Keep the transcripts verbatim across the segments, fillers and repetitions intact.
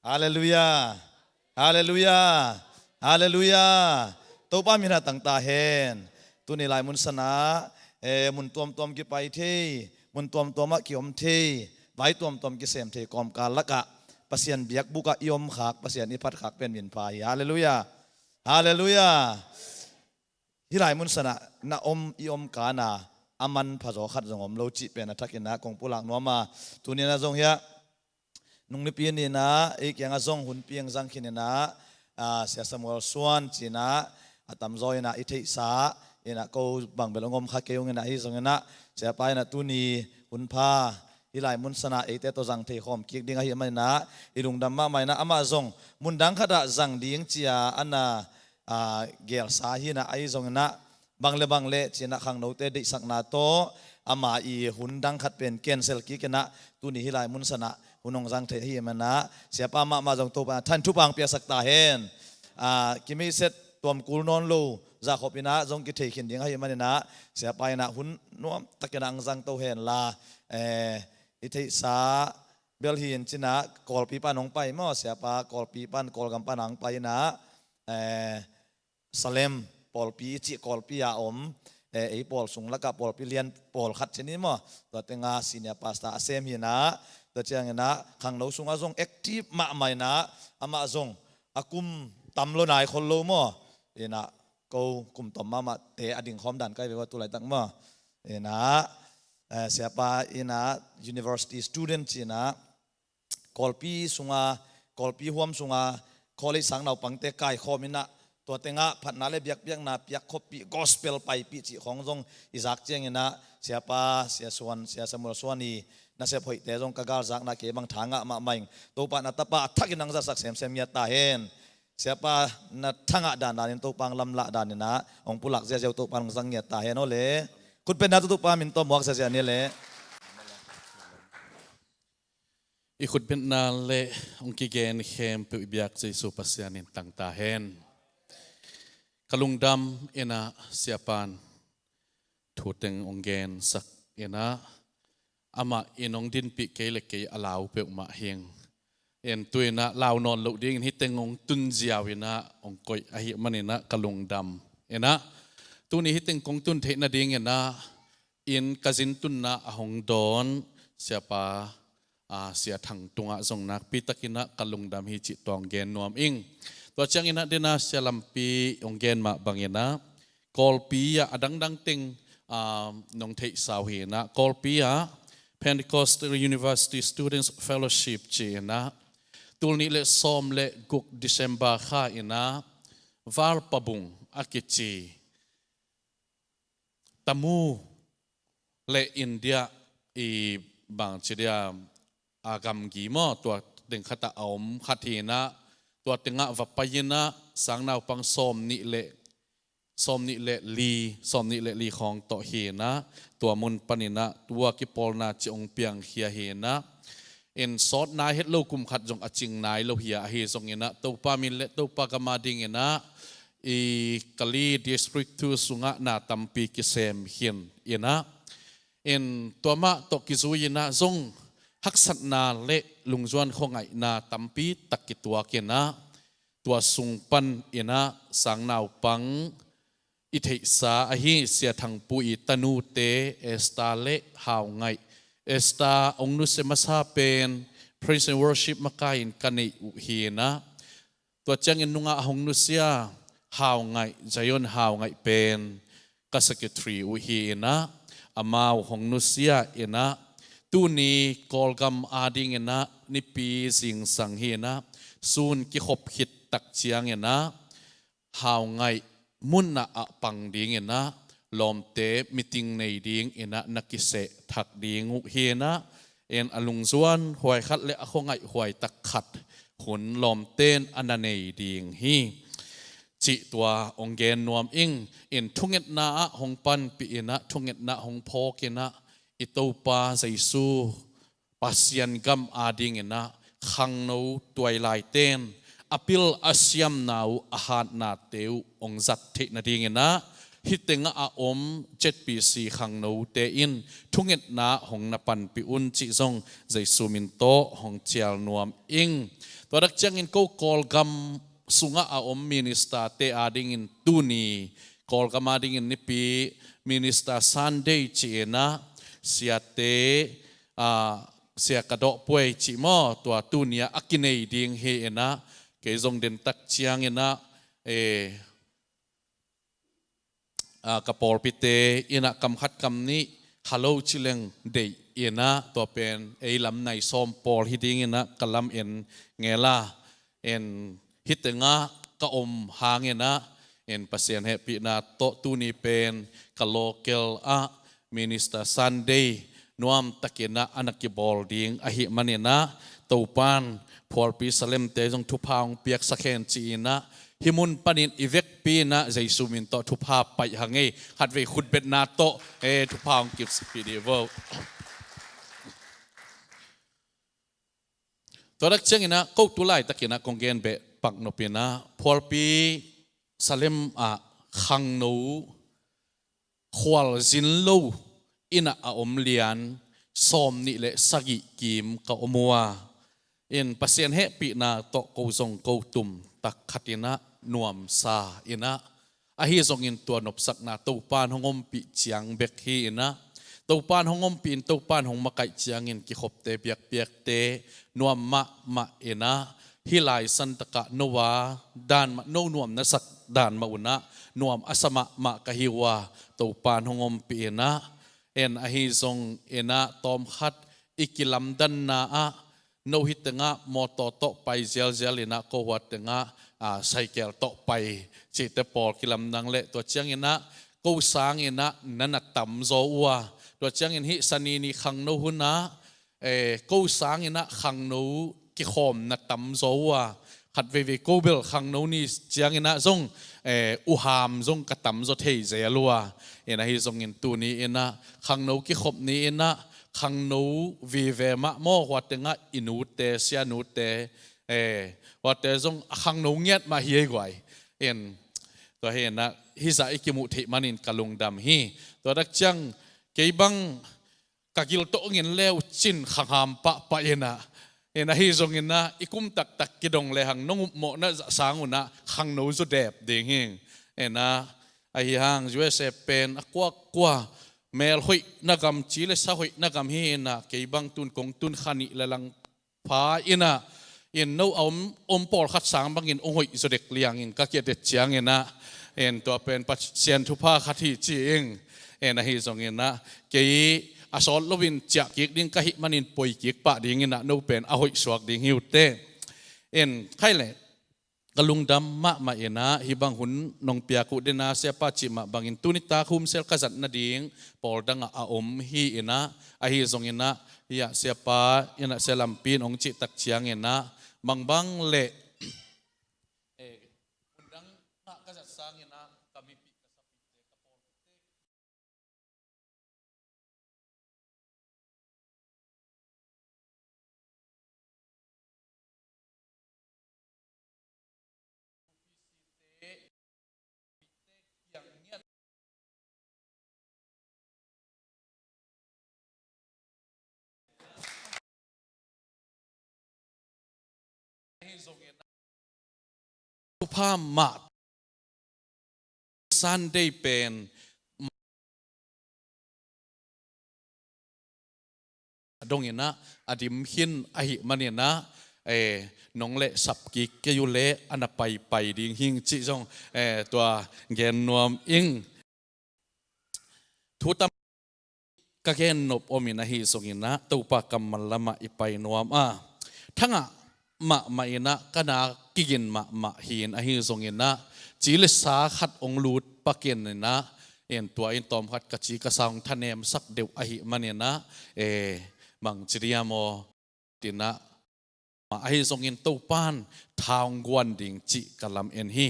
Halleluiah. Halleluiah. Halleluiah. Topa min a tangta hen. Tuni lai mun sanah, eh, mun tuamtuam kipai thei, mun tuamtuamah kiom thei, vai tuamtuam kisem thei kawmkal lakah Pasian biakbukah i om khak, Pasian i phat khak pen min pha hi. Halleluiah. Halleluiah. Hih lai mun sanah na om, i om kana a manpha zaw khat zong om lo cih pen a thakinah kong pulak nuam a, tuninah zong hiah nungnipi ninah ei kiangah zong hun piang zang khininah, ah, Sia Samuel Suan cinah a tamzaw inah i theihsa inah ko bangbel hong om kha kei ung inah, hi zonginah Siapa inah tuni hun pha hih lai mun sanah eite tawh zang thei khawm kik ding ahih maninah i lungdam mahmah inah, amah zong mundang khatah zang ding cia a na, ah, gelsa hinah, ahi zonginah bang le bang le cinah khangnote deihsakna tawh ama i hun dang khat pen cancel kikinah tuni hih lai mun sanah hun hong zang thei ahih manah Siapa mahmah zong Topa than thupha hong piaksak ta hen. Ah, kimeiset tuamkul nawn lo zahkhop inah zong kithei khin ding ahih maninah Siapa inah hun nuamtakinah hong zang to henla, eh, i theihsa bel hi in cinah Kawlpi pan hong pai maw, Siapa Kawlpi pan, Kawlgam pan hong pai inah, eh, Salem pawlpi i cih Kawlpi a om, eh, ei pawl sung lakah pawlpi lian pawlkhat cin hi maw, tua tengah senior pastor a sem hinah, tua cianginah khangno sungah zong active mahmah inah, amah zong a kum tam lo nai khol lo maw, inah ko kum tom mahmahte a dingkhawm dan kai ve ua tulaitak maw, inah, eh, Siapa inah university student cinah Kawlpi sunga, Kawlpi huam sunga college sang naupangte kaikhawm inah, tua tengah phatna le biakpiakna piak khoppih, gospel paipih cih khawng zong i zak cianginah Siapa, Sia Suan, Sia Samuel Suan i nasep hoihte zong ka galzakna kei bang tha ngah mahmah ing. Topa na tapa a thakin hong zatsak semsem ngiat ta hen. Siapa na tha ngah dandanin Topa hong lamlah daninah hong pulak ziaziau Topa hong zang ngiat ta hen aw le. Khutbetna tawh Topa min tawh muak ziazia ni le. I khutbetna le hong kigen khempeuh i biak Jesu Pasian in tangta hen. Ka lungdam inah Siapan thu teng hong gensak inah amah in hong dinpih kei le kei a lau peuhmah hing. In tu inah lau nawn loh dingin hih teng hong tun ziau inah hong koih ahih maninah ka lungdam inah tuni hih teng kong tun theih nadinginah in ka zin tunna a hong dawn Siapa, ah, Sia Thang tungah zong nakpi takinah ka lungdam hi cih tua hong gen nuam ing. Tua cianginah dena Sia Lampi hong gen mah banginah Kawlpi ah a dangdang teng, ah, nong theihsa uh hinah Kawlpi ah Pentecostal University Students Fellowship ci-inah tul nih le sawm le guk December kha inah Valpabung a kici Tamu le India i bangci dia a gamgi maw, tua teng khatah a om khat hinah tua tengah va pai inah sang naupang sawm nih le sawm nih le li, sawm nih le li khawng tawh hinah tua mun paninah tua kipawlna ci hong piangkhia hinah in sawt nai het lo kum khat zong a cing nai lo hi a, ahi zonginah Topa min le Topa gam a dinginah i Kali District tu sungah na tampi kisem khin inah in tua mah tawh kizui inah zong haksatna le lungzuan khuangaihna tampi tak kituak inah tua sung pan inah sang naupang i theihsa ahi Sia Thangpu i tanute Esther le Haungaih. Esther hong nusia masa pen praise and worship makai in ka neih uh hinah tua ciangin nungah hong nusia Haungaih, Zion Haungaih pen ka secretary uh hinah amau hong nusia inah tuni Kawlgam a dinginah nipi zingsang hinah sun kikhop khit tak cianginah Haungaih munah a pang dinginah lawmte meeting nei dinginah na kiseh thak ding uh hinah in a lungzuan huai khat le a khuangaih huai tak khat hun lawmten a na nei ding hi cih tua hong gen nuam ing. In thungetna ah hong panpih inah thungetna hong phawk inah i Topa Jesu Pasian gam a dinginah khangno tuailaiten a pil a siamna uh a hatnate uh hong zat theih nadinginah hih tengah a om Z P C khangnote in thungetna hong na panpih un cih zong Jesu min tawh hong cial nuam ing. Tua dak ciangin ko Kawlgam sungah a om ministerte adingin tuni, Kawlgam adingin nipi Minister Sunday ci-in ah, siate, ah, sia ka dawh puai cih maw, tua tuni ah a kinei ding hi-in ah, kei zong dentak ciangin ah, eh, ah, ka pawlpite in ah kam khat kam nih halo ci leng deih in ah, tua pen ei lam nai sawm pawl hi dingin ah ka lam en ngel a. En, hih tengah ka om hangin ah, en, Pasian hehpihna tawh tuni pen ka local ah Minister Sunday nuamtakin ah a na kibawl ding ahih manin ah, Topan phualpi salemte zong thupha hong piaksak hen ci-in ah, hih mun panin i vekpi-in ah Jesu min tawh thupha paih hang ei. Khatvei khutbetna tawh, eh, thupha hong kipsakpih dih vo. Tua dak ciangin ah, ko tu laitakin ah kong gen beh pak nopin ah, phualpi salem ah khangno khualzin lo in ah a om lian sawm nih le sagih kim ka om uh a, in Pasian hehpihna tawh ko zong ko tum tak khat in ah nuamsa in ah, ahi zongin tua nopsakna Topan hong ompih ciang bek hi-in ah, Topan hong ompih in Topan hong makaih ciangin kikhopte biakpiakte nuam mahmah in ah, hih lai santakah no a dan mah, no nuam na sak dan mah un ah nuam a sa mahmah ka hi uh a, Topan hong ompih in ah, en, ahi zongin ah tawmkhat i kilamdanna ah, no hih tengah mawtaw tawh pai zialzial in ah, ko hua tengah, ah, saikel tawh pai cihte pawl kilamdang leh, tua ciangin ah ko sangin ah na na tamzaw uh a, tua ciangin hih Sani ni khangno hun ah, eh, ko sangin ah khangno kikhawm na tamzaw uh a, khat veivei ko bel khangno ni ciangin ah zong, eh, uham zong ka tamzaw thei zel uh a, in ahi zongin tuni in ah khangno kikhop ni in ah khangno vive mah maw, hua tengah i nute, sianute, eh, huate zong a khangno ngiat mah hi ei guai. In, tua hi in ah hih zah i kimuh theih manin ka lungdam hi. Tua dak ciang kei bang ka gil tawh ngin leu cin khangham pahpah in ah, in ahi zongin ah i kum taktak kidong lehang nong upmawhna zah sang un ah khangno zaw dep ding hi. In ah, ahi hang U S A pen a kuakua mel hoihna gam, ci le sa hoihna gam hi in ah, kei bang tun kong tun kha nih le lang pha in ah, in no a om, om pawlkhat sang bangin hong hoih zaw dek liangin ka kiat det ciangin ah, in tua pen Pasian thupha khat hi ci ing. In ahi zongin ah kei a sawt loin ciah kik ding ka hih manin poi kik pah dingin ah no pen a hoih suak ding hi uh teh. In khai leh ka lungdam mahmah in ah, hih bang hun nong piak uh den a, siapa cih mah bangin tuni tak humsel ka zat nading pawl dangah a om hi in ah, ahi zongin ah, hih ah siapa in ah sia lampi in hong cih tak ciangin ah, mangbang leh, eh, hun dang ah ka zat sangin ah ka mipih ka sapite ka pawl Thupha mah Sunday pen dongin ah a dim khin ahih manin ah, eh, nong leh sap kik kei uh leh a na paipai ding hing cih zong, eh, tua gen nuam ing. Thu tam ka gen nop om in ahi zongin ah Topa kammal lamah i pai nuam a, thangah mahmah in ah ka na kigin mahmah hi in ahi zongin ah, ci le sa khat hong lut pak in ah, in tua in tawmkhat ka ci ka sa hong thanemsak deuh ahih manin ah, eh, mangci diam aw, tin ah, ahi zongin Topan tha hong guan ding cih ka lam en hi.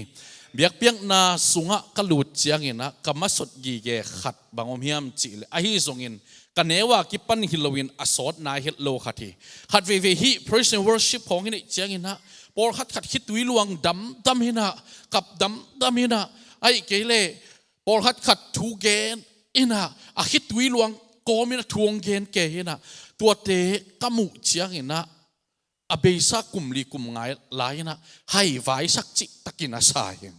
Biakpiakna sungah ka lut ciangin ah ka masot gige khat bang om hiam cih leh, ahi zongin ka neu a kipan hi loin a sawt nai het lo khat hi. Khat veivei hih praise and worship khawng hi neih ciangin ah pawlkhat khat khitui luang damdam hi in ah, kap damdam hi in ah, ahih kei leh Pawlkhat khat thu gen inah, a khitui luang kawmin a thu hong gen kei inah, tuate ka muh cianginah, a beisa kum li kum nga lai inah, haivaisak cihtakin a sa hi.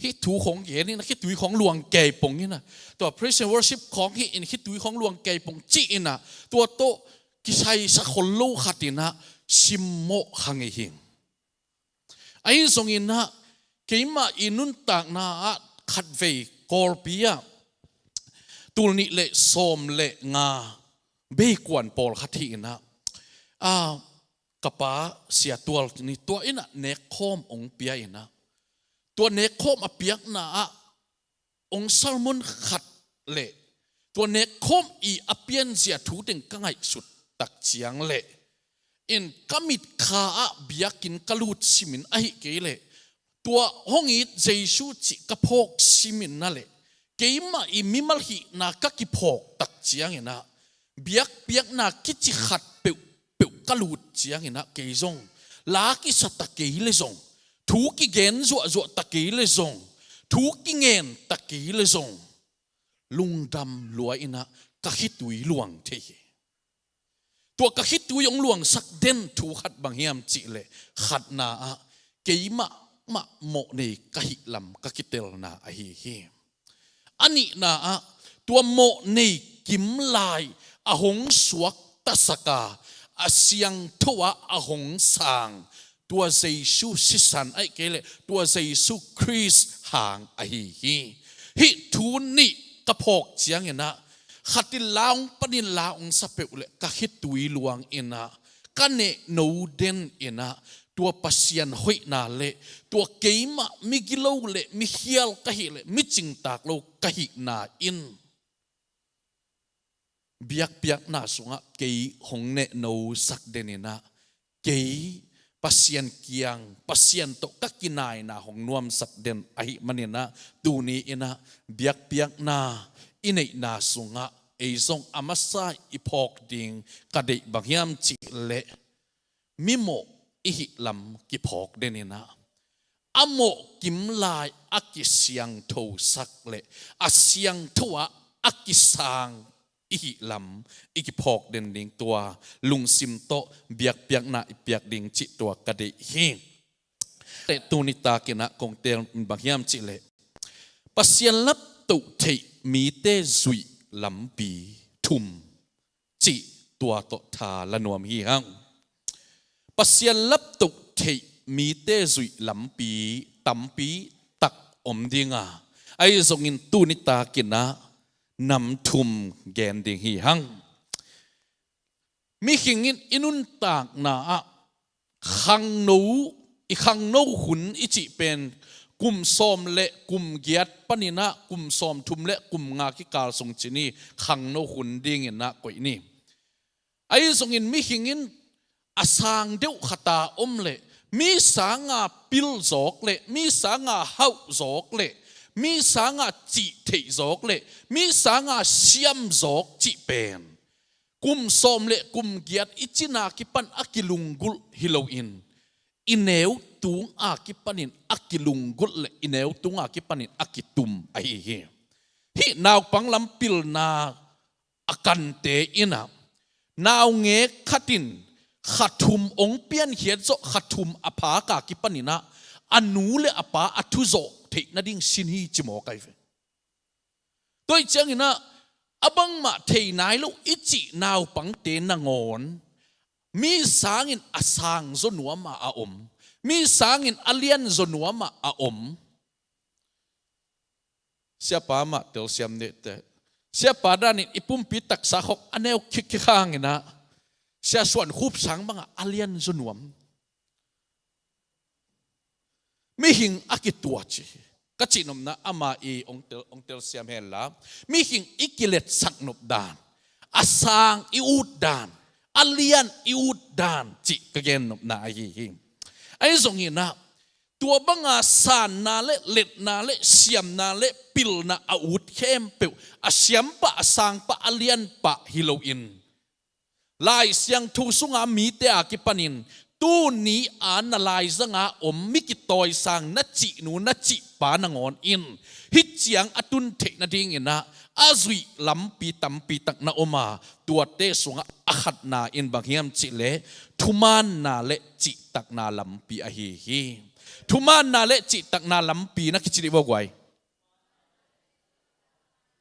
Hih thu khong gen inah, khitui khong luang kei pong inah, tua praise and worship khong hih in khitui khong luang kei pong cih inah, tua tawh kisaisak khol lo khat inah, simmawh kha ngei hi. Ahi zonginah, keimah i nuntakna ah khatvei Kawlpi ah, tul nih le sawm le nga beikuan pawlkhat hi inah, a, ka pa siatual ni tua inah nekkhawm hong pia inah, tua nekkhawm a piakna ah hong sermon khat le tua nekkhawm i a pianzia thu teng ka ngaihsut tak ciang le in ka mitkha ah biakinn ka lut simin ahi kei le tua hong it Jesu cih ka phawk simin na le keimah i mimal hihna ka kiphawk tak cianginah, biakpiakna kici khat peuhpeuh ka lut cianginah kei zong la kisa ta kei le zong, thu kigen zuahzuah ta kei le zong, thu kingen ta kei le zong, lungdam lua inah ka khitui luang thei hi. Tua ka khitui hong luangsak den thu khat bang hiam cih le khatna ah keimah mah mawh nei ka hih lam ka kitelna ahi hi. A nihna ah tua mawh nei kim lai a hong suaktasak a, a siangtho ah a hong sang tua Jesu sisan ahi kei le tua Jesu Khrist hang ahi hi. Hih thu nih ka phawk cianginah khat in la hong pan in la hong sa peuh le ka khitui luang inah ka nehno den inah tua Pasian hoihna le tua keimah migilo le mikhial ka hih le micingtak lo ka hihna in biakpiakna sungah kei hong nehnosak den inah kei Pasian kiang, Pasian tawh ka kinaina hong nuamsak den ahih maninah tuni inah biakpiakna i neihna sungah ei zong a masa i phawk ding ka deih bang hiam cih leh mimawh i hih lam kiphawk den inah a mawh kim lai a kisiangthosak le a siangtho ah a kisang i hih lam i kiphawk den ding tua lungsim tawh biakpiakna i piak ding cih tua ka deih hi. Tuni takinah kong teel bang hiam cih leh Pasian laptoh theih mite zuih lampi thum cih tua tawh tha la nuam hi hang. Pasian laptoh theih mite zuih lampi tampi tak om dinga ahi zongin tuni takinah nam thum gen ding hi hang. Mihing in i nuntakna ah khangno, i khangno hun i cih pen kum sawm le kum giat paninah kum sawm thum le kum nga kikal sung cin i khangno hun dinginah koih ni. Ahi zongin mihing in a sang deuh khata om le mi sanga pil zawk le mi sanga hauh zawk le mi sanga cih theih zawk le mi sanga siam zawk cih pen kum sawm le kum giat i cina kipan a kilunggulh hi loin i neu tunga kipanin a kilunggulh le i neu tunga kipanin a kitum ahi hi. Hih naupang lam pilna a kante inah naungek khatin khathum ong piankhiat zawh khathum a phaka kipaninah a nu le a pa a thuzawh theih nading sin hi ci mawk ahi ve. Tua ih cianginah a bangmah thei nai lo i cih naupangte nangawn mi sangin a sang zaw nuamah a om, mi sangin a lian zaw nuamah a om. Siapa mah telsiam nihte, siapa danin i pumpi taksa khok a neu khikkhi khanginah sia suan khup sang bangah a lian zaw nuam. Mihing a kituat ci ka cihnopna ama i ong tel, ong telsiam henla mihing i kiletsak nop dan, a sang i ut dan, a lian i ut dan cih ka gennopna ahi hi. Ahi zonginah tua banga sanna le letna le siamna le pilna a ut khempeuh a siampah a sangpah a lianpah hi loin Lai Siangtho sunga mite a kipanin tuni a na laizanga om mi kitawisang na cihnu na cihpa nangawn in hih ciang a tun theih nadinginah a zuih lampi tampi tak na om a, tuate sungah a khatna in bang hiam cihleh thumaanna le cihtakna lampi ahi hi. Thumaanna le cihtakna lampi na kici dih vo guai.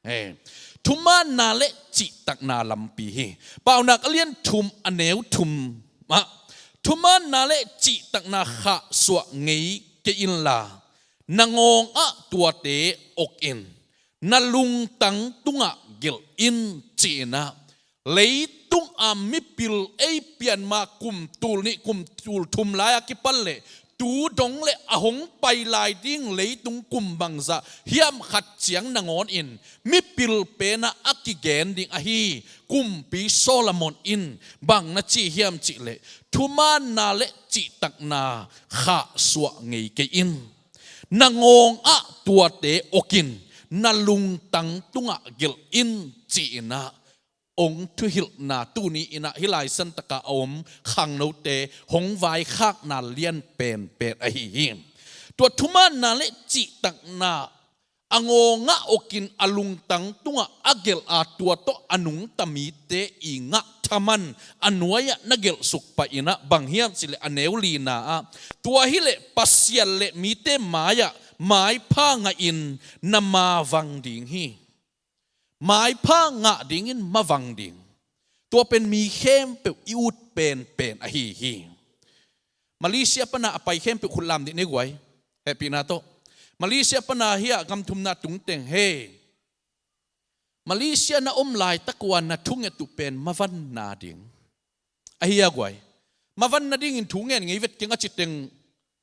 He, thumaanna le cihtakna lampi hi. Paunak a lian thum a neu thum ah, thumaanna le cihtakna khahsuah ngei kei inla, na ngawng ah tuate ok in, na lungtang tungah gelh in, ci-inah leitung a mipil ei pianma kum tul nih kum tul thum lai-a kipan le tu dong le a hong pai lai ding leitung kum bangzah hiam khat ciang nangawn in mipil penah a kigen ding ahi Kumpi Solomon in bang na ci hiam cihleh, thumaanna le cihtakna khahsuah ngei kei in, na ngawng ah tuate ok in, na lungtang tungah gelh in, ci-inah hong thuhilhna tuni inah hih lai santaka a om khangnote hong vaikhakna lian penpen ahi hi. Tua thumaanna le cihtakna a ngawng ah ok in a lungtang tungah a gelh a tua tawh a nungta mite i ngah thaman a nuai-ah na gelhsuk pah inah bang hiam cihleh a neu lina ah, tua hileh Pasian le mite mai-ah maipha ngahin na mavang ding hi. Maipha ngah dingin mavang ding. Tua pen mi khempeuh i ut penpen ahi hi. Malaysia pana a pai khempeuh khutlam dih nei guai. Hehpihna tawh. Malaysia pana hi-ah gam thumna tungteng he. Malaysia na om laitak uh a na thunget uh pen mavanna ding ahi a guai. Mavanna dingin thungen ngei vet keng a citeng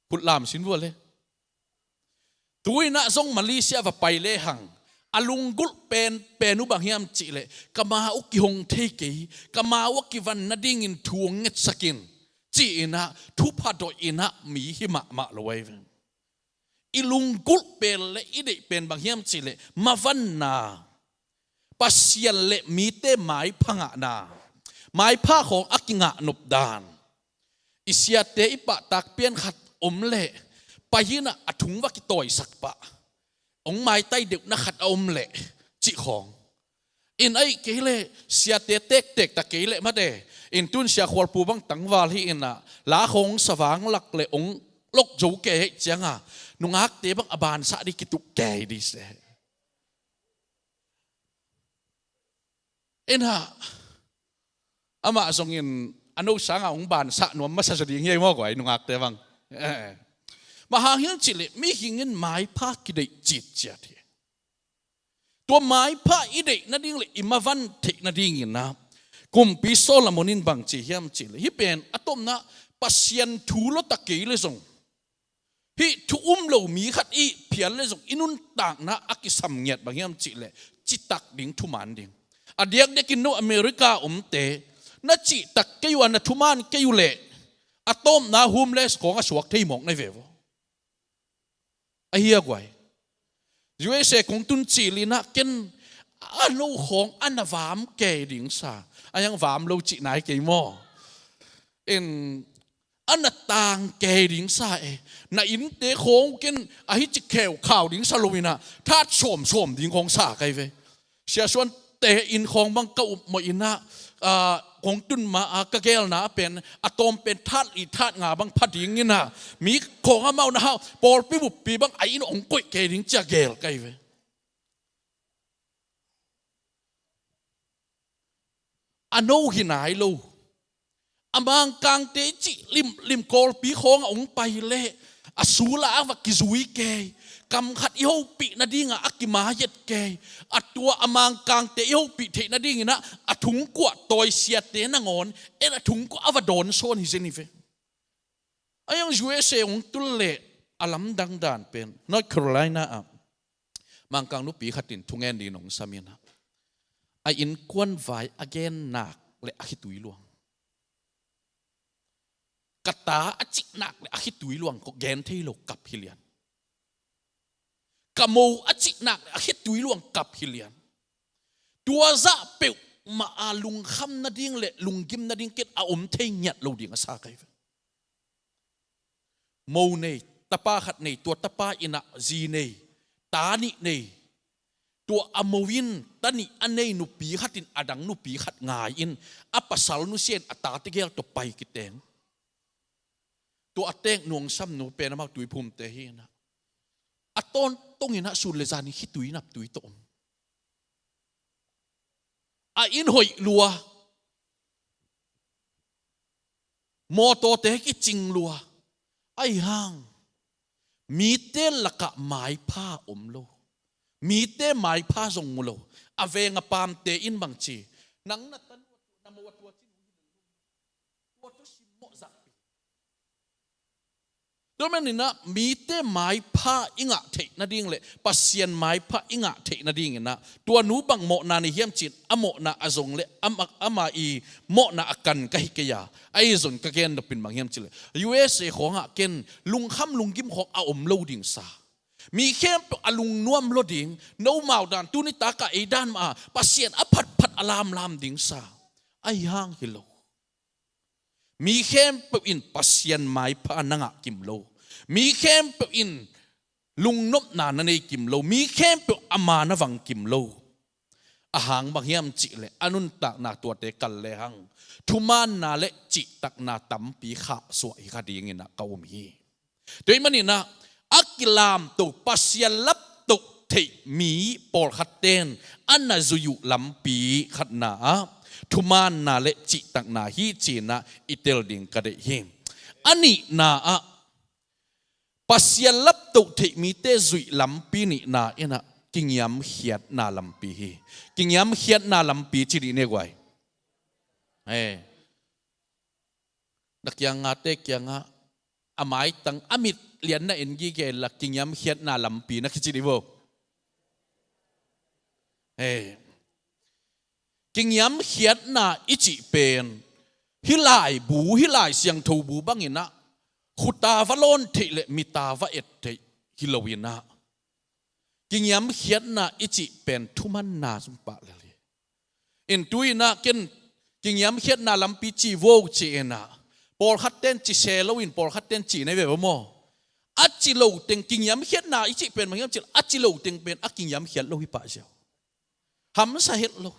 khutlam sin vua le. Tu-inah zong Malaysia va pai lehang a lunggulh penpen uh bang hiam cihleh, ka ma uh kihong thei kei, ka ma uh a kivan nadingin thu hong ngetsak in, ci-inah thupha doih inah mi hi mahmah lo ahi ve. I lunggulh pen le i deih pen bang hiam cihleh mavanna, Pasian le mite maipha ngahna, maipha khawng a kingah nopdan. I siate i pahtak pian khat om leh pai inah a thung va kitawisak pah. Hong maitai deuhna khat a om leh cih khawng. In aih kei leh siate tektek ta kei leh mate. In tun Sia Khualpu bang tangval hi inah la khawng savang lak le hong lok zo kei hei cianga nungakte bang a bansah dih kituh kei dih se. Inah amah zongin a no sanga hong bansah nuam masa zaw ding hi ei maw guai nungakte bang. Eh. Bang hang hiam cihleh mihing in maipha kideih citciat hi. Tua maipha i deih nading le i mavan theih nadinginah Kumpi Solomon in bang ci hiam cihleh, hih pen a tomna Pasian thu lota kei le zong, hih thu um lo mi khat i phial le zong i nuntakna a kisam ngiat bang hiam cihleh, citak ding thuman ding. A diakdiakin no America omte na cihtak kei uh a na thuman kei uh leh a tomna homeless khawng a suak thei mawk na hi ve vaw. Ahi a guai. U S A kong tun cilinah ken a no khawng a na vam kei ding sa. A yang vam lo cih nai kei maw? In a na tang kei ding sa e. Na innte khawng ken a hi ci kheu khau ding sa lo inah that sawmsawm ding khawng sa kai ve. Sia Suante inn khawng bang ka upmawh inah, ah, kong tun ma a ka gelna a pen a tawm pen that li that nga bang pha ding inah mi khawng amau na hau pawlpi buppi bang a inn hong koih kei ding cia gel kai ve. A no hi nai lo. A Mangkangte i cih limlim Kawlpi khawng a hong pai leh a sula a va kizui kei. Kam khat i hopih nadinga a kimaiat kei. A tua a Mangkangte i hopih theih nadinginah a thungkuah tawisiate nangawn en a thungkuah a va dawnsawn hi zen hi ve. A yang U S A hong tul leh a lamdang dan pen North Carolina ah Mangkang nupi khatin thungen din hong saminah a innkuan vai a gennak le a khitui luang. Ka ta a cihnak le a khitui luang kawh gen thei lo kap hi lian. Ka mo a cihnak le a khitui luang kap hi lian. Tua zah peuhmah a lungkham nading le lunggim nading ken a om thei ngiat lo ding a sa kai ve. mo nei, tapa khat nei, tua tapa in ah zi nei, ta nih nei, tua a mo in ta nih a nei nupi khat in a dang nupi khat ngai in a pasal nusia in a ta tegel tawh pai kiteng. Tua a tek nuangsam nu pen amau Tuiphumte hi in ah, a tawntungin ah sun le zan in khitui naptui tawh om. A inn hoih lua, mawtawte kicing lua, ahi hang mite lakah maipha om lo. Mite maipha zong mu lo. A veng a paamte in bang ci, nang na tanu na mo a tua cin tua tua simmawh zahpi. Tua manin ah mite maipha i ngah theih nading le Pasian maipha i ngah theih nadingin ah tua nu bang mawhna nei hiam ci-in a mawhna a zong le ama, ama i mawhna a kan ka hi kei a, ahi zong ka gen nopin bang hiam ci le U S A khawngah ken lungkham lunggim khawng a om lo ding sa. Mi khempeuh a lungnuam lo ding, nomau dan, tuni takah ei dan mah a Pasian a phatphat a lamlam ding sa. Ahi hang hi lo. Mi khempeuh in Pasian maipha na ngah kim lo. Mi khempeuh in lungnopna na nei kim lo. Mi khempeuh ama na vang kim lo. A hang bang hiam cih leh a nuntakna tuate kal lehang thumaanna le cihtakna tampi khahsuah hi kha dingin ah ka um hi. Tua ahih manin ah a kilamto Pasian lapto theih mi pawlkhat ten a na zui uh lampi khatna ah thumaanna le cihtakna hi ci-in ah i tel ding ka deih hi. A nihna ah Pasian lapto theih mite zuih lampi nihna in ah kingiamkhiatna lampi hi. Kingiamkhiatna lampi ci dih ne guai. Eh. Na kiangngate kiangah a maitang a mit lian na en gige la kingiamkhiatna lampi na kici dih vo. Eh. Kingiamkhiatna i cih pen hih laibu, hih Lai Siangtho bu bangin ah khuta va lawn theih le mita va et theih hi loin ah kingiamkhiatna i cih pen thumaanna sung pah lel hi. In tu-in ah ken kingiamkhiatna lampi ci vo ci-in ah pawlkhat ten ci se loin pawlkhat ten ci na hi ve maw. A ci lo teng kingiamkhiatna i cih pen bang hiam cih leh a ci lo teng pen a kingiamkhiat lo hi pah ziau. Hamsa het lo.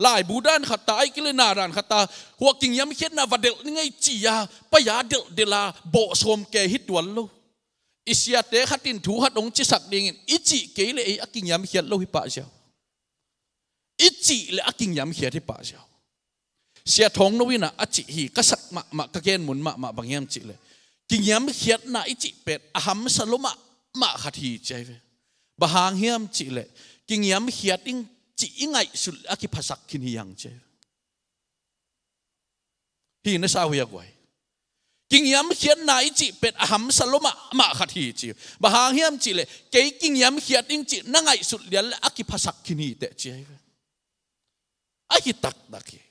Laibu dan khat ta, ahih kei leh na dan khat ta, hua kingiamkhiatna va delh ni ngei ci-a pai-a delhdelh a bawhsawm kei hi tuan lo. I siate khat in thu khat hong cisak dingin i cih kei leh ei a kingiamkhiat lo hi pah ziau. I cih leh a kingiamkhiat hi pah ziau. Sia Thawng No in ah a cih hi, ka sak mahmah, ka gen mun mahmah bang hiam cih leh kingiamkhiatna i cih pen a hamsa lo mahmah khat hi ci ahi ve. Bang hang hiam cih leh kingiamkhiat ing cih i ngaihsut leh a kiphasak khin hi ang ci ahi ve. Hi na sa uh hia guai. Kingiamkhiatna i cih pen a hamsa lo mahmah khat hi ci. Bang hang hiam cih leh kei kingiamkhiat ing cih na ngaihsut lian leh a kiphasak khin hi teh ci ahi ve. Ahi taktak hi.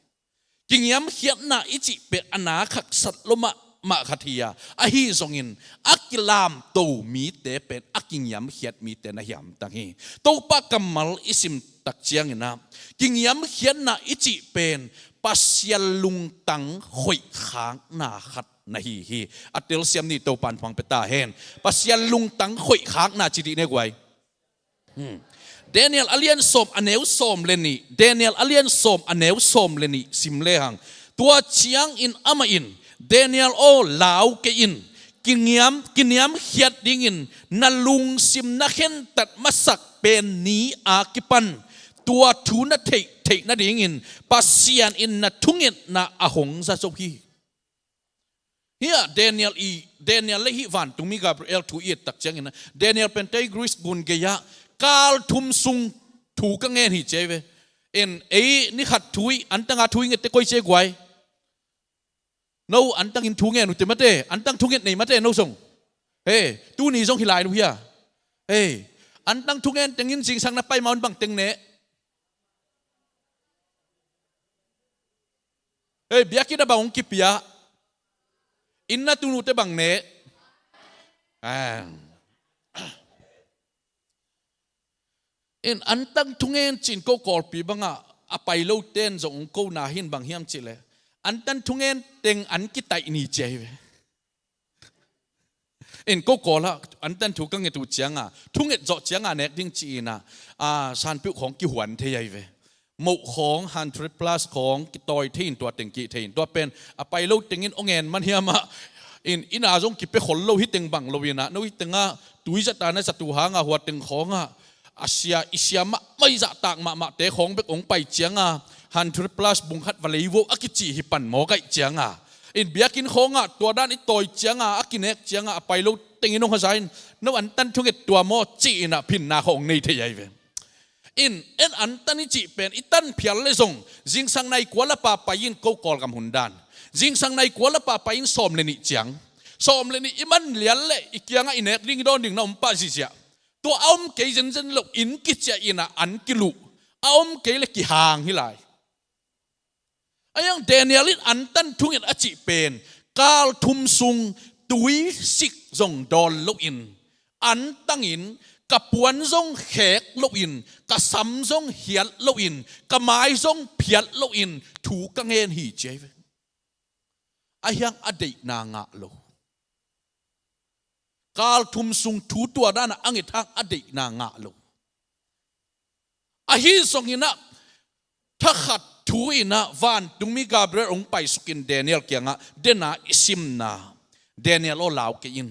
Kingiamkhiatna i cih pen a na khaksat lo mahmah khat hi a, ahi zongin a kilamto mite pen a kingiamkhiat mite na hi hamtang hi. Topa kammal i sim tak ciangin ah kingiamkhiatna i cih pen Pasian lungtang khoihkhakna khat na hi hi. A telsiam ni Topa'n thupha pia ta hen. Pasian lungtang khoihkhakna ci dih ne guai. Hmm. Daniel a lian sawm a neu sawm le nih, Daniel a lian sawm a neu sawm le nih sim lehang, tua ciangin amah in, Daniel aw, lau kei in, kiniam, kiniamkhiat dingin na lungsim na khentat masak pen ni a kipan tua thu na theih theih nadingin Pasian in na thungetna a hong za zo hi. Hih ah Daniel i, Daniel le hih vantungmi Gabriel thu i et tak ciangin ah Daniel pen Tigris gun gei-ah kal thum sung thu ka ngen hi ci ahi ve. En ei ni khat thu i antanga thu i ngette koi ci ahi guai. No antangin thu ngen uh te mate, antang thunget nei mate no zong. He, tuni zong hi lai uh hia. He, antang thungen tengin zingsang na pai ma un bang teng ne. Ei, biakinn a bang hong kipia. Inn na tun uh te bang ne. Ah. In antang thungen ci-in ko Kawlpi bangah a pai lo ten zong hong ko na hi in bang hiam cih leh antang thungen teng an kitaih ni ci ahi ve. In ko Kawl ah antan thu ka nget uh cianga, thunget zawh cianga nek ding ci-in ah, a, sanpeuh khawng kihuan thei ahi ve. Moh khawng, hundred plus khawng kitawi thei in, tua teng kih thei in, tua pen a pai lo tengin ong en man hiam ah, in, inn ah zong kipia khol lo, hi teng bang lo in ah, no hi tengah tui zat a na zat uh hangah hua teng khawngah a sia, i sia mahmah, i zahtak mahmahte khawng bek ong pai cianga, hundred plus bung khat va lei vo a kici hi pan maw, kaih cianga, in, biakinn khawngah tua dan i tawi cianga, a kinek cianga a pai lo tengin ong haza in, no antan thunget tua maw ci-in ah phinna khawng nei thei ahi ve. In, en antan i cih pen i tan phial le zong, zingsang nai kua lapa pai in, ko Kawlgam hun dan, zingsang nai kua lapa pai in sawm le nih ciang, sawm le nih i man lian le i kiangah i nek ding, i dawn ding na om pah ziahziah, tua a om kei zenzen lo in kiciah in ah an kiluh, a om kei le kihang hi lai. Ahi hang Daniel in antan thunget a cih pen, kal thum sung tui sik zong dawn loin, antangin, ka puan zong khek loin, ka sam zong hiat loin, ka mai zong phiat loin thu ka ngen hi ci ahi ve. Ahi hang a deihna ngah lo. Kal thum sung thu tua danah a nget hang a deihna ngah lo. Ahi zongin ah, thakhat thu in ah vantungmi Gabriel ong paisukin Daniel kiangah, dena i simna, Daniel aw, lau kei in.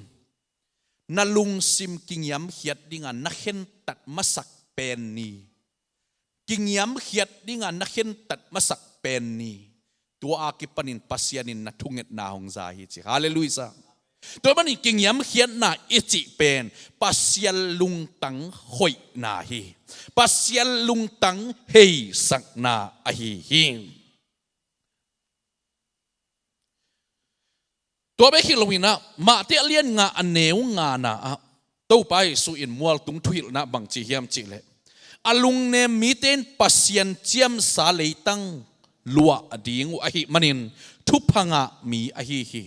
Na lungsim kingiamkhiat dinga na khentat masak pen ni. Kingiamkhiat dinga na khentat masak pen ni. Tua a kipanin Pasian in na thungetna hong za hi ci. Halleluiah. Tua manin kingiamkhiatna i cih pen Pasian lungtang hoihna hi. Pasian lungtang heisakna ahi hi. Tua bek hi loin ah, Matthai a lian nga, a neu ngana ah, Topa Jesu in mualtung thuhilhna bang ci hiam cih leh, a lungnem mite in Pasian ciamsa leitang luah ding uh ahih manin thupha ngah mi ahi hi.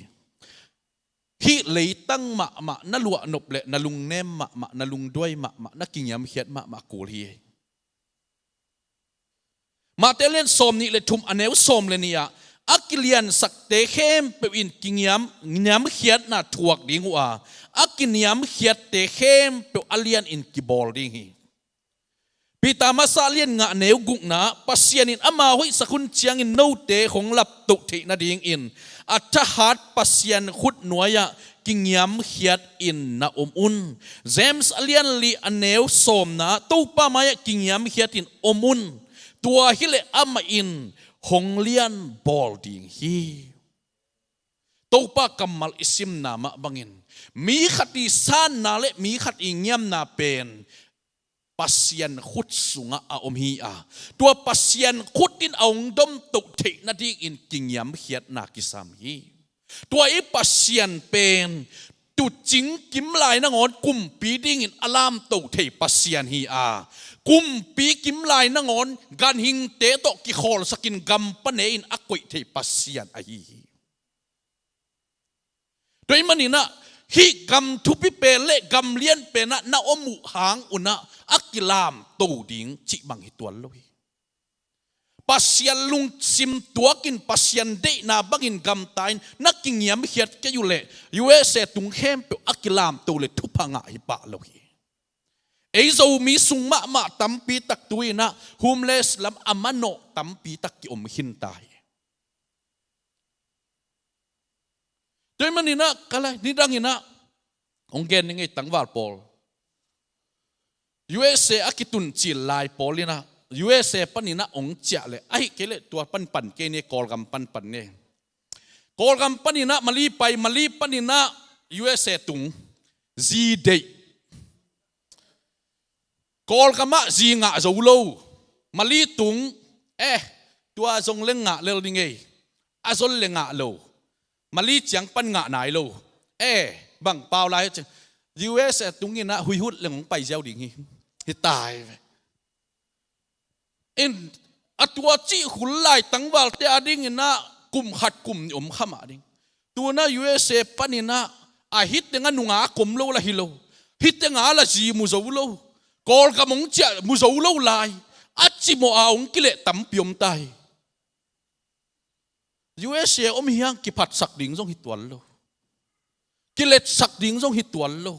Hih leitang mahmah na luah nop leh na lungnem mahmah, na lungduai mahmah, na kingiamkhiat mahmah kul hi. Matthai lian sawm nih le thum, a neu sawm le nih ah, a kiliansakte khempeuh in kingiam, niamkhiatna thuak ding uh a, a kiniamkhiatte khempeuh a lianin kibawl ding hi. Peter masa lian nga, a neu gukna ah, Pasian in ama hoihsak hun ciangin note hong laptoh theih nadingin a thahat Pasian khutnuai ah kingiamkhiat in na om un. James a lian li, a neu sawmna ah, Topa mai-ah kingiamkhiat in om un. Tua hileh amah in hong lianbawl ding hi. Topa kammal i simna mah bangin, mi khat i sanna le mi khat i ngiamna pen Pasian khut sungah a om hi a, tua Pasian khut in a hong domtoh theih nadingin kingiamkhiatna kisam hi. Tua i Pasian pen tuucing kim lai nangawn kumpi dingin a lamto thei Pasian hi a, kumpi kim lai nangawn ganhingte tawh kikhawlsakin gam pane in a koih thei Pasian ahi hi. Tua ahih manin ah, hih gam thupi pen le gam lian penah na om uh hang un ah a kilamto ding cih bang hi tuan lo hi. Pasian lungsim tuakin, Pasian deihna bangin gamta in na kingiamkhiat kei uh leh U S A tung khempeuh a kilamto le thupha ngah hi pah lo hi. Ei Zomi sung mahmah tampi tak tu-in ah homeless lam a manawh tampi tak kiom khinta hi. Tua ahih manin ah, ka lai, nidangin ah hong gen ning ei, tangval pawl, U S A a kitun cil lai pawl in ah U S A panin ah hong ciah leh, ahih kei leh tua pan pan kei ni, Kawlgam pan pan ni. Kawlgam panin ah Mali pai, Mali panin ah U S A tung, zi deih. Kawlgam ah zi ngah zo lo. Mali tung, eh, tua zong leng ngah lel ding ei. A zon le ngah lo. Mali ciang pan ngah nai lo. Eh, bang pau lai, U S A tung in ah huihut leng hong pai ziau ding hi. Hi tai ve. In, a tua cih khul lai tangvalte adingin ah kum khat kum nih om kha mah ding. Tu-in ah U S A panin ah, a hih tengah nungak om lo lah hi lo. Hih tengah lah zi mu zo lo. Kawlgam hong ciah mu zo lo lai. A cimawh a hong kileh tampi om ta hi. U S A om hi hang kiphatsak ding zong hi tuan lo. Ki Etsak ding zong hi tuan lo.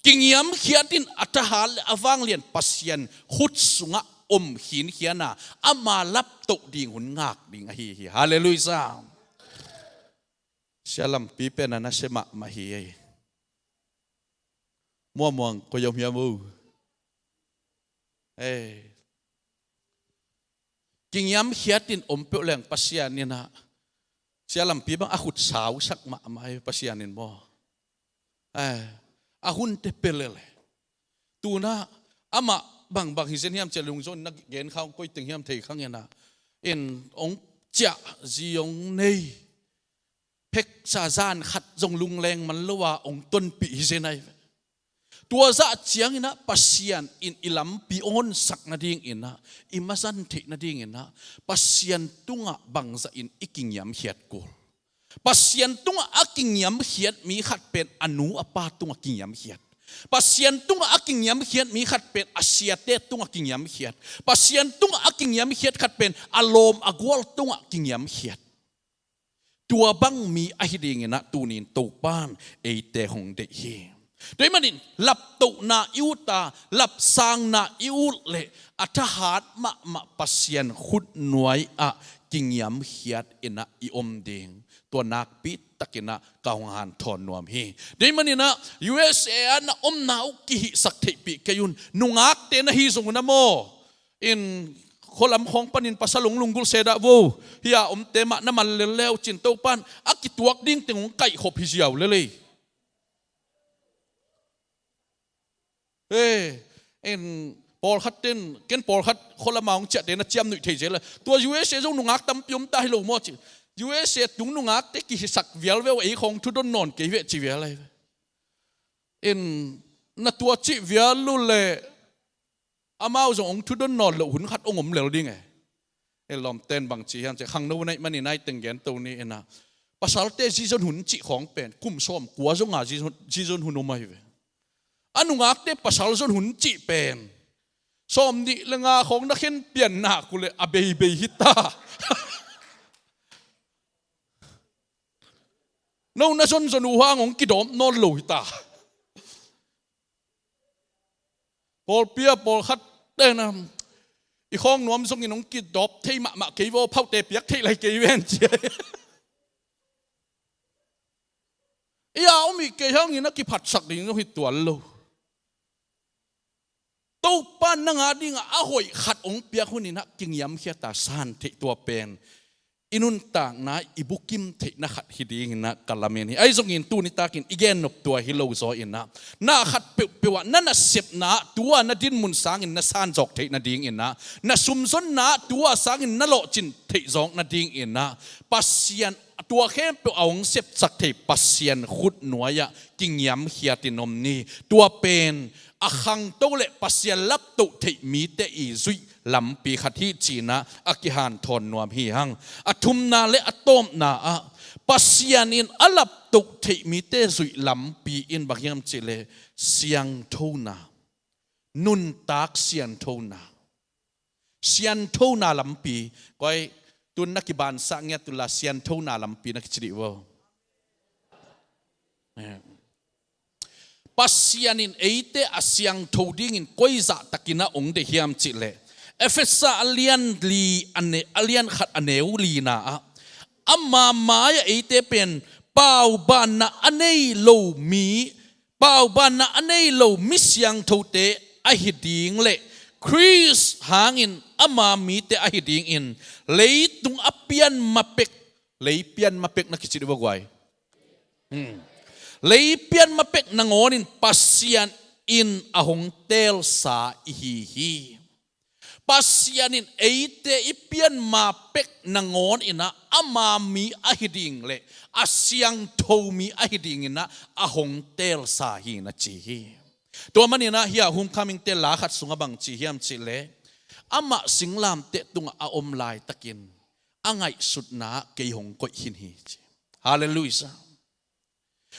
Kingiamkhiat in a thahat le a vanglian Pasian khut sungah om khinkhian a, ama laptoh ding hun ngak ding ahi hi. Halleluiah. Sia Lampi pen a nasia mahmah hi ei. Muamuang koi om hiam o. Ei. Kingiamkhiat in om peuh leng Pasian in ah, Sia Lampi bang a khut sausak mahmah ei Pasian in maw. Ei. A hunte pia lel ei. Tu-in ah amah bangbang hi zen hiam cih leh lungzon na gen khawng koi teng hiam thei khang in ah. In hong ciah zi hong nei. Pheksa zan khat zong lungleng man lo a hong tonpih hi zen ahi ve. Tua zah ciangin ah Pasian in i lampi honsak nadingin ah, i mazan theih nadingin ah, Pasian tungah bangzah in i kingiamkhiat kul. Pasian tungah a kingiamkhiat mi khat pen a nu a pa tungah kingiamkhiat. Pasian tungah a kingiamkhiat mi khat pen a siate tungah kingiamkhiat. Pasian tungah a kingiamkhiat khat pen a lawm a gual tungah kingiamkhiat. Tua bang mi ahi dingin ah tuni-in Topa'n eite hong deih hi. Tua ahih manin laptohna i ut a, lapsangna i ut leh a thahat mahmah Pasian khutnuai ah kingiamkhiat in ah i om ding, tua nakpi takin ah ka hong hanthawn nuam hi. Tua ahih manin ah U S A ah na omna uh kihihsak theihpih kei un, nungakte na hi zong un ah maw. In khualam khawng panin pasal hong lunggulh se dah vo. Hih a omte mah na man lel le uh cin Topa'n a kituak ding teng hong kaihkhop hi ziau lel ei. Ei, in pawlkhat ten, ken pawlkhat khualam a hong ciahte na ciamnuih thei zel a. Tua U S A zong nungak tampi om ta hi lo maw cin. U S A tung nungakte kihisak vial ve uh, ei khawng thudon nawn kei ve ci vial ahi ve. In na tua cih vial uh leh amau zong hong thudon nawn loh hun khat hong om lel ding e. Ei lawmte'n bang ci hiam cih leh khangno na hih manin a teng gen to ni in ah. Pasalte zi zon hun cih khawng pen kum sawmkua zong a zi zon, zi zon hun om ahi ve. A nungakte pasal zon hun cih pen sawmnih le nga khawng na khen pian nak uh leh a beibei hi ta. No na zonzon uh hang hong kidawp nawn lo hi ta. Pawlpi ah pawlkhat ten ah, i khawng nuam zongin hong kidawp thei mahmah kei vo, phaute piak theih lai kei ven ci. Ei a om hi kei hangin a kiphatsak ding zong hi tuan lo. Topa'n nang a dingah a hoih khat hong piak hun in ah kingiamkhiat a san theih, tua pen i nuntakna i bukim theihna khat hi dingin ah ka lamen hi. Ahi zongin tuni takin i gen nop tua hi lo zaw in ah, na khat peuhpeuh ah na nasepna ah tua na dinmun sangin na sanzawk theih nadingin ah, na sumzonna ah tua sangin na lawhcin theih zawk nadingin ah, Pasian, tua khempeuh a hong sepsak thei Pasian khutnuai ah kingiamkhiat in om ni. Tua pen a khangto le Pasian laptoh theih mite i zuih lampi khat hi ci-in ah a kihanthawn nuam hi hang. A thumna le a tawpna ah Pasian in a laptoh theih mite zuih lampi in bang hiam cih leh siangthona, nuntak sianthona. Sianthona lampi. Koi, tu-in na kibansah ngiat un la, sianthona lampi na kici dih vo. Pasian in eite a siangtho dingin koi zah takin ah hong deih hiam cih leh, Efesa a lian li, a ne-, a lian khat a neu lina ah, ama mai-ah eite pen paubanna a nei lo mi, paubanna a nei lo mi siangthote ahi ding le Khrist hangin ama mite ahi dingin leitung a pian ma pek, lei pian ma pek na kici dih vo guai. Hmm. Lei pian ma pek nangawnin Pasian in a hong teelsa i hi hi. Pasian in eite i pian ma pek nangawn in ah ama mi ahi ding le a siangtho mi ahi dingin ah a hong teelsa hi na ci hi. Tua manin ah hih a Homecoming-te la khat sungah bang ci hiam cih leh, amah singlamteh tungah a om laitakin a ngaihsutna ah kei hong koih khin hi ci. Halleluiah.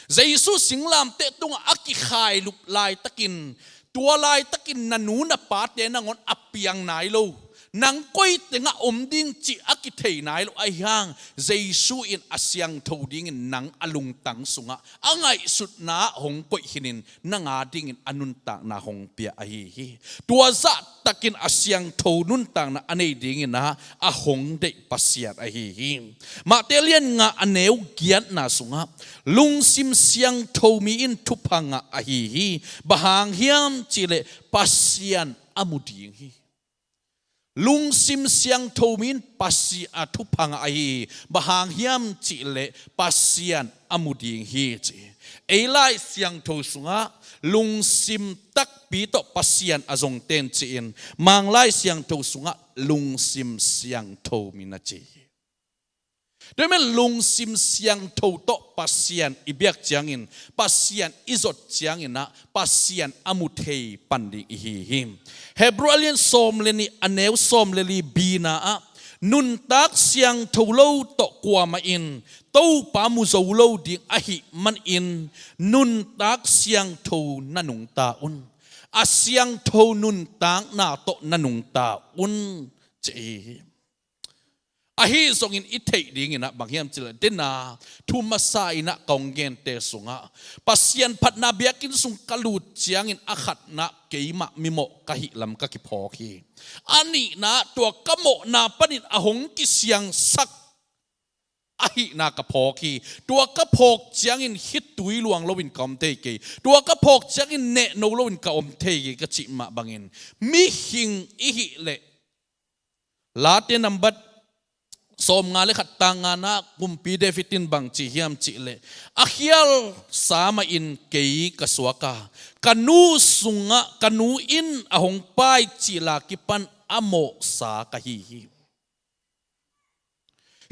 Jesu singlamteh tungah a kikhailup laitakin, tua laitakin na nu na pate nangawn a piang nai lo, Nang koi tengah om ding cih a kithei nai lo ahi hang, Jesu in a siangtho dingin nang a lungtang sungah a ngaihsutna ah hong koih khinin nang a dingin a nuntakna hong pia ahi hi. Tua zahtakin a siangtho nuntakna a nei dingin ah a hong deih Pasian ahi hi. Mate lian nga a neu giatna sungah lungsim siangtho mi in thupha ngah ahi hi. Bang hang hiam cihleh Pasian a mu ding hi. Lungsim siangtho mi in Pasian a thupha ngah ahi hi. Bang hang hiam cihleh Pasian a mu ding hi ci. Ei Lai Siangtho sungah lungsim takpi tawh Pasian a zong ten ci-in, Mang Lai Siangtho sungah lungsim siangtho mi na ci hi. Tua hi men lungsim siangtho tawh Pasian i biak ciangin, Pasian i zot ciangin ah Pasian a mu thei pan ding i hi hi. Hebru a lian sawm le nih a neu sawm le li bina ah, nuntak siangtho lo tawh kuamah in Topa mu zo lo ding ahih manin nuntak siangtho na nungta un. A siangtho nuntakna tawh na nungta un ci hi. Ahi zongin i theih dingin ah bang hiam cihleh, dena thu masa in ah ka hong gente sungah Pasian phatna biakinn sung ka lut ciangin a khatna keimah mimawh ka hih lam ka kiphawk hi. A nihna tua ka mawhna panin a hong kisiangsak ahihna ka phawk hi. Tua ka phawk ciangin khitui luang loin ka om thei kei. Tua ka phawk ciangin nehno loin ka om thei kei ka cih mah bangin mihing i hih leh Late nambat sawmnga le khat tang ngana ah Kumpi David in bang ci hiam cihleh, a khialsa mahin kei ka suak a, ka nu sungah ka nu in a hong pai cil a kipan a mawhsa ka hi hi.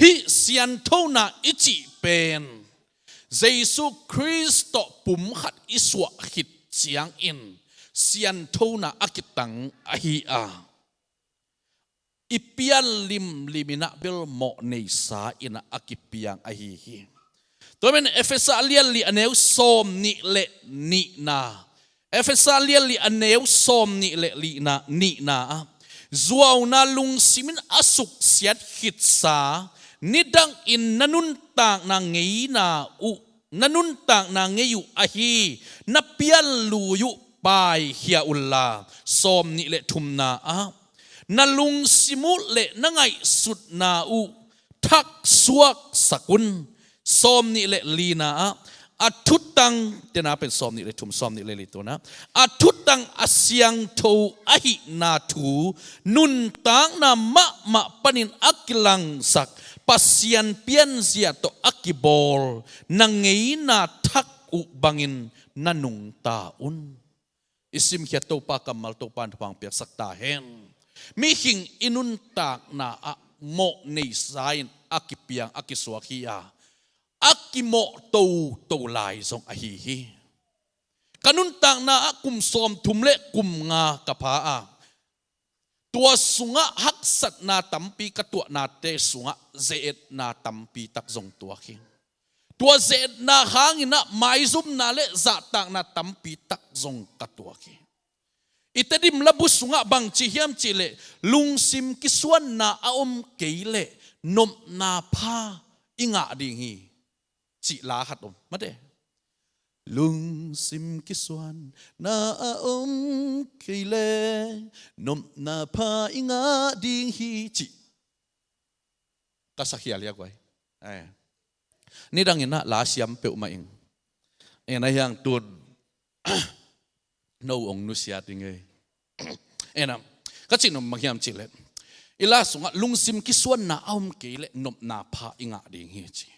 Hih sianthona i cih pen Jesu Khrist tawh pum khat i suah khit ciangin sianthona a kitang ahi a, i pian limlim in ah bel mawh neisa in ah a kipiang ahi hi. Tua men Efesa lian li a neu sawm nih le nihna, Efesa lian li a neu sawm nih le lihna, nihna ah, zuauna lungsim in a suksiat khitsa, nidangin na nuntakna ngeina uh, na nuntakna ngei uh ahi na pianlui uh paikhia unla, sawm nih le thumna ah, na lungsim uh le na ngaihsutna uh thaksuak sak un. Sawm nih le lina ah, a thutang, tena pen sawm nih le thum, sawm nih le li tuna, a thutang a siangtho ahihna thu nuntakna mahmah panin a kilangsak, Pasian pianzia tawh a kibawl na ngeina thak uh bangin na nungta un. I simkhiat Topa kammal Topa in thupha piaksak ta hen. Mihing i nuntakna ah mawh neisa in a kipiang a kisuak hi a, a kimawh toto lai zong ahi hi. Ka nuntakna ah kum sawmthum le kum nga ka pha a, tua sungah haksatna tampi ka tuahnate sungah ze-etna tampi tak zong tuak hi. Tua ze-etna hangin ah maizumna le zahtakna tampi tak zong ka tuak hi. I Tedim labu sungah bang ci hiam cihleh, lungsim kisuanna a om kei leh nopna pha i ngah ding hi, cih la khat om. Mate. Lungsim kisuanna a om kei leh nopna pha i ngah ding hi, cih ka sa khial hi a guai. Ai. Nidangin ah la siam peuhmah ing. En a hiang tun no ong nusia ding ei. En a, ka cih nop bang hiam cihleh, i la sungah lungsim kisuanna a om kei leh nopna pha i ngah ding hi ci.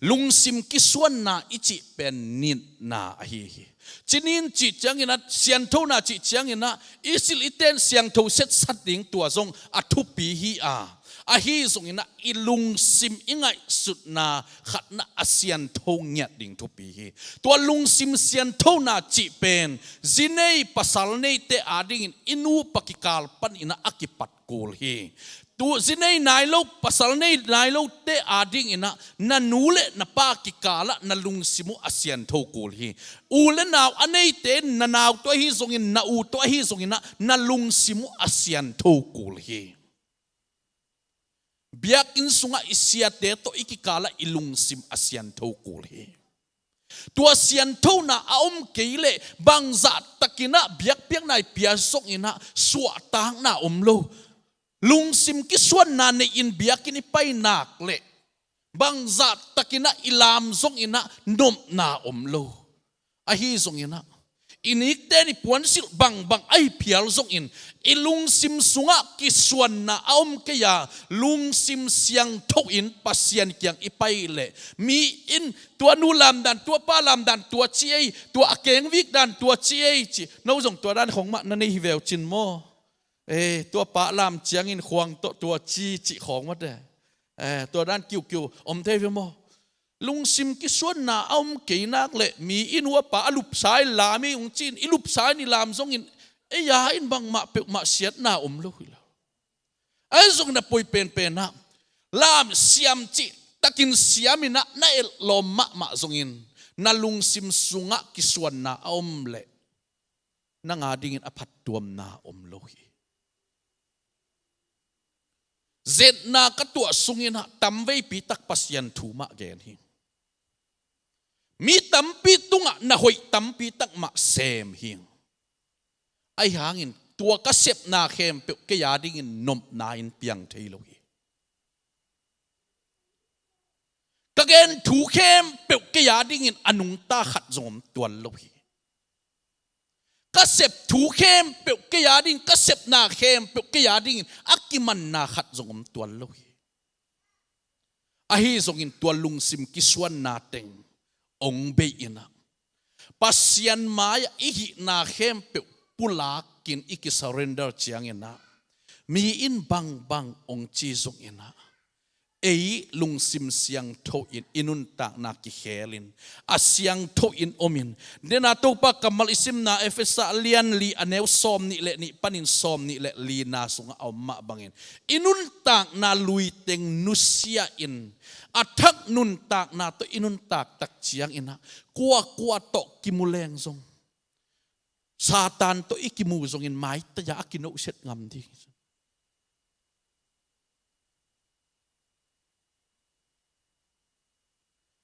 Lungsim kisuanna i cih pen nitna ahi hi. Cinin cih ciangin ah, sianthona cih ciangin ah, i silh i ten siangtho setsat ding tua zong a thupi hi a, ahi zongin ah i lungsim i ngaihsutna khatna a siantho ngiat ding thupi hi. Tua lungsim sianthona cih pen zi nei pasal neite adingin i nupa kikal panin ah a kipat kul hi. Tu zi nei nai lo, pasal nei nai lote adingin ah na nu le na pa kikal ah na lungsim uh a siantho kul hi. U le nau a neite in na nau tawh ahi zongin, na u tawh ahi zongin ah na lungsim uh a siantho kul hi. Biakinn sungah i siate tawh i kikalah i lungsim a siantho kul hi. Tua sianthona a om kei leh bangzah takinah biakpiakna i pia zonginah suahtakna om lo. Lungsim kisuanna nei-in biakinn i pai nak leh bangzah takinah i lam zonginah nopna om lo. Ahi zonginah i nikten i puansilh bangbang ahi phial zongin i lungsim sungah kisuanna a om kei a, lungsim siangtho in Pasian kiang i pai leh mi in tua nu lamdan, tua pa lamdan tua ci ei, tua a kengvik dan tua ci ei ci, no zong tua dan khong mah na nei hi veu cin maw? Eh, tua pa lam ciangin khuang tawh tua ci cih khawng mate. Eh, tua dan kiukiu om thei ve maw? Lungsim kisuanna a om kei nak leh mi in ua pa a lupsa in lam ei ung ci-in i lupsa in i lam zongin ei a in bangmah peuhmah siatna om lo hi lo. Ahi zongin a poi penpenah lam siam cih takin siaminah na etlawm mahmah zongin na lungsim sungah kisuanna a om leh nang a dingin a phattuamna om lo hi. Zetna ka tuah sunginah tamveipi tak Pasian thu mah gen hi. Mi tampi tungah na hoih tampi tak mah sem hi. Ahi hangin tua ka sepna khempeuh kei a dingin nopna in piang thei lo hi. Ka gen thu khempeuh kei a dingin a nungta khat zong om tuan lo hi. Ka sep thu khempeuh kei a ding, ka sepna khempeuh kei a dingin a kimanna khat zong om tuan lo hi. Ahi zongin tua lungsim kisuanna teng ong bei inah Pasian mai-ah i hihna khempeuh pulakin i kisurrender cianginah mi in bangbang ong ci zonginah ei lungsim siangtho in i nuntakna kikhelin a siangtho in omin. Dena Topa kammal i simna Efesa lian li a neu sawm nih le nih panin sawm nih le lina sungah a om mah bangin i nuntakna luiteng nusia in a thak nuntakna tawh i nuntak tak cianginah kuakua tawh kimu leng zong Satan tawh i kimu zongin maitaya a kinohset ngam ding.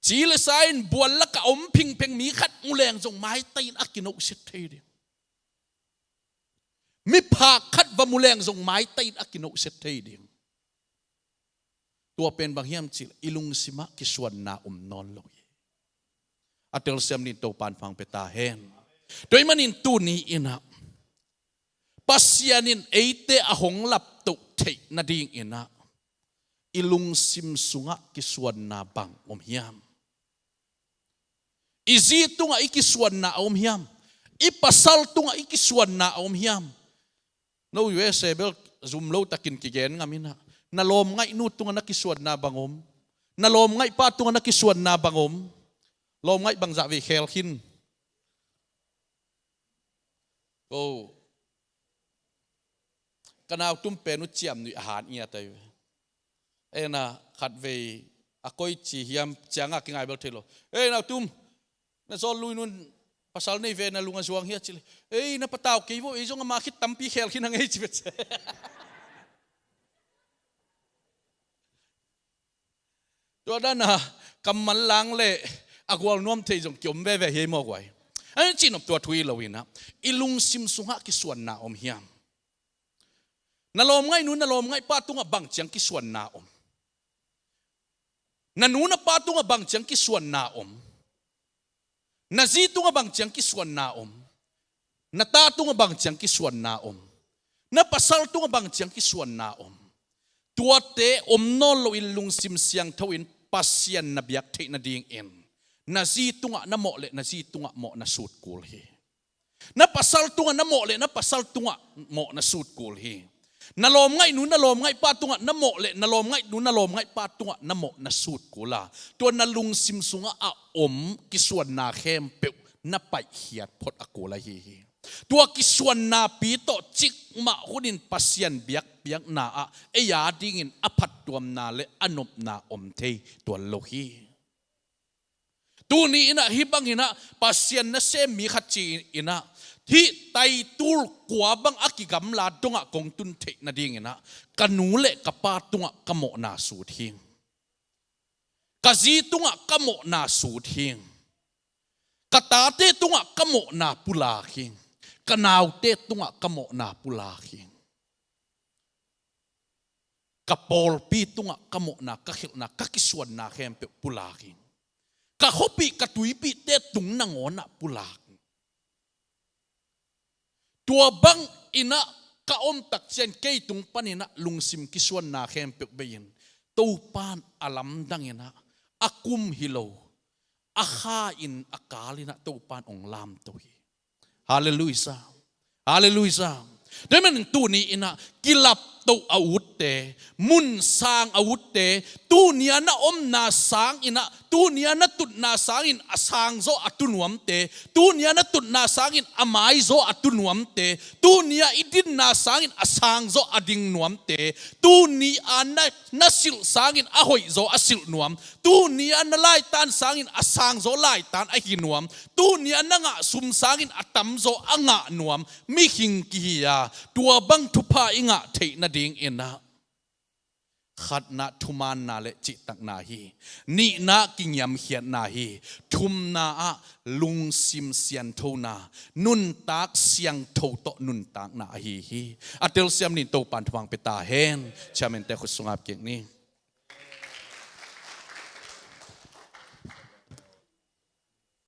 Ci le sa in bual lakah om phingpheng mi khat mu leng zong maitai in a kinohset thei ding. Miphak khat va mu leng zong maitai in a kinohset thei ding. Tua pen bang hiam cih leh i lungsimah kisuanna om nawn lo hi. A telsiam dingin Topan pang pia ta hen. Tua ahih manin tuni inah Pasian in eite a hong laptoh theih nadinginah i lungsim sungah kisuanna bang om hiam? I zi tungah i kisuanna a om hiam? I pasal tungah i kisuanna a om hiam? No U S A bel zum lo takin kigen ngam inah na lawmngaihnu tungah na kisuanna bang om? Na lawmngaihpa tungah na kisuanna bang om? Lawmngaih bangzah vei khel khin? Ko ka nautum pen uh ciamnuih a han ngiat ahi ve. Ena khatvei a koici hiam cianga kingai bel thei lo. Ei nautum, na zawl lui nun pasal nei ve, na lung a zuang hia cih leh, ei na patau kei vo, ei zong ama khit tampi khel khin a ngei ci ve. Tua dana kammal lang le a gualnuam thei zong kiom veve hi ei maw guai. An cihnop tua thu hi lo inah i lungsim sungah kisuanna om hiam? Na lawmngaihnu na lawmngaihpa tungah bang ciang kisuanna om? Na nu na pa tungah bang ciang kisuanna om? Na zi tungah bang ciang kisuanna om? Na ta tungah bang ciang kisuanna om? Na pasal tungah bang ciang kisuanna om? Tuate om nawn loin lungsim siangtho in Pasian na biak theih nadingin na zi tungah na mawh le na zi tungah mawh na sut kul hi. Na pasal tungah na mawh le na pasal tungah mawh na sut kul hi. Na lawmngaihnu na lawmngaihpa tungah na mawh le na lawmngaihnu na lawmngaihpa tungah na mawh na sut kul a, tua na lungsim sungah a om kisuanna khempeuh na paihkhiat phot a kul ahi hi. Tua kisuannapi tawh cikmah hunin Pasian biakpiakna ah ei a dingin a phattuamna le a nopna om thei tuan lo hi. Tuni inah hih banginah Pasian nasem mi khat ci inah Hih taitul kua bang a kigamla dongah kong tun theih nadinginah ka nu le ka pa tungah ka mawhna sut hing. Ka zi tungah ka mawhna sut hing. Ka tate tungah ka mawhna pulak hing. Ka naute tungah ka mawhna pulak hing. Ka pawlpi tungah ka mawhna, ka khelhna, ka kisuanna khempeuh pulak hing. Ka khuapih ka tuipihte tung nangawnah pulak hing. Tua bang inah ka om takciang kei tung paninah lungsim kisuanna khempeuh bei-in Topan a lamdang inah a kum hi lo, a kha in a kal inah Topan ong lamto hi. Halleluiah. Halleluiah. Tua manin tuni inah kilaptoh a utte, mun sang a utte, tunia na omna sang inah, tunia na tutna sangin a sangzaw a tunuamte, tunia na tutna sangin a maizaw a tunuamte, tunia i dinna sangin a sangzaw a dingnuamte, tunia na, na silh sangin a hoihzaw a silhnuam, tunia na laitan sangin a sangzaw laitan a hinuam, tunia na ngah sum sangin a tamzaw a ngahnuam mihing kihi a, tua bang thupha i ngah theih nadinginah khatna thumaanna le cihtakna hi. Nihna kingiamkhiatna hi. Thumna ah lungsim sianthona, nuntak siangtho tawh nuntakna ahi hi. A telsiam nin Topan thupha pia ta hen. Chairman-te khut sungah kik ni.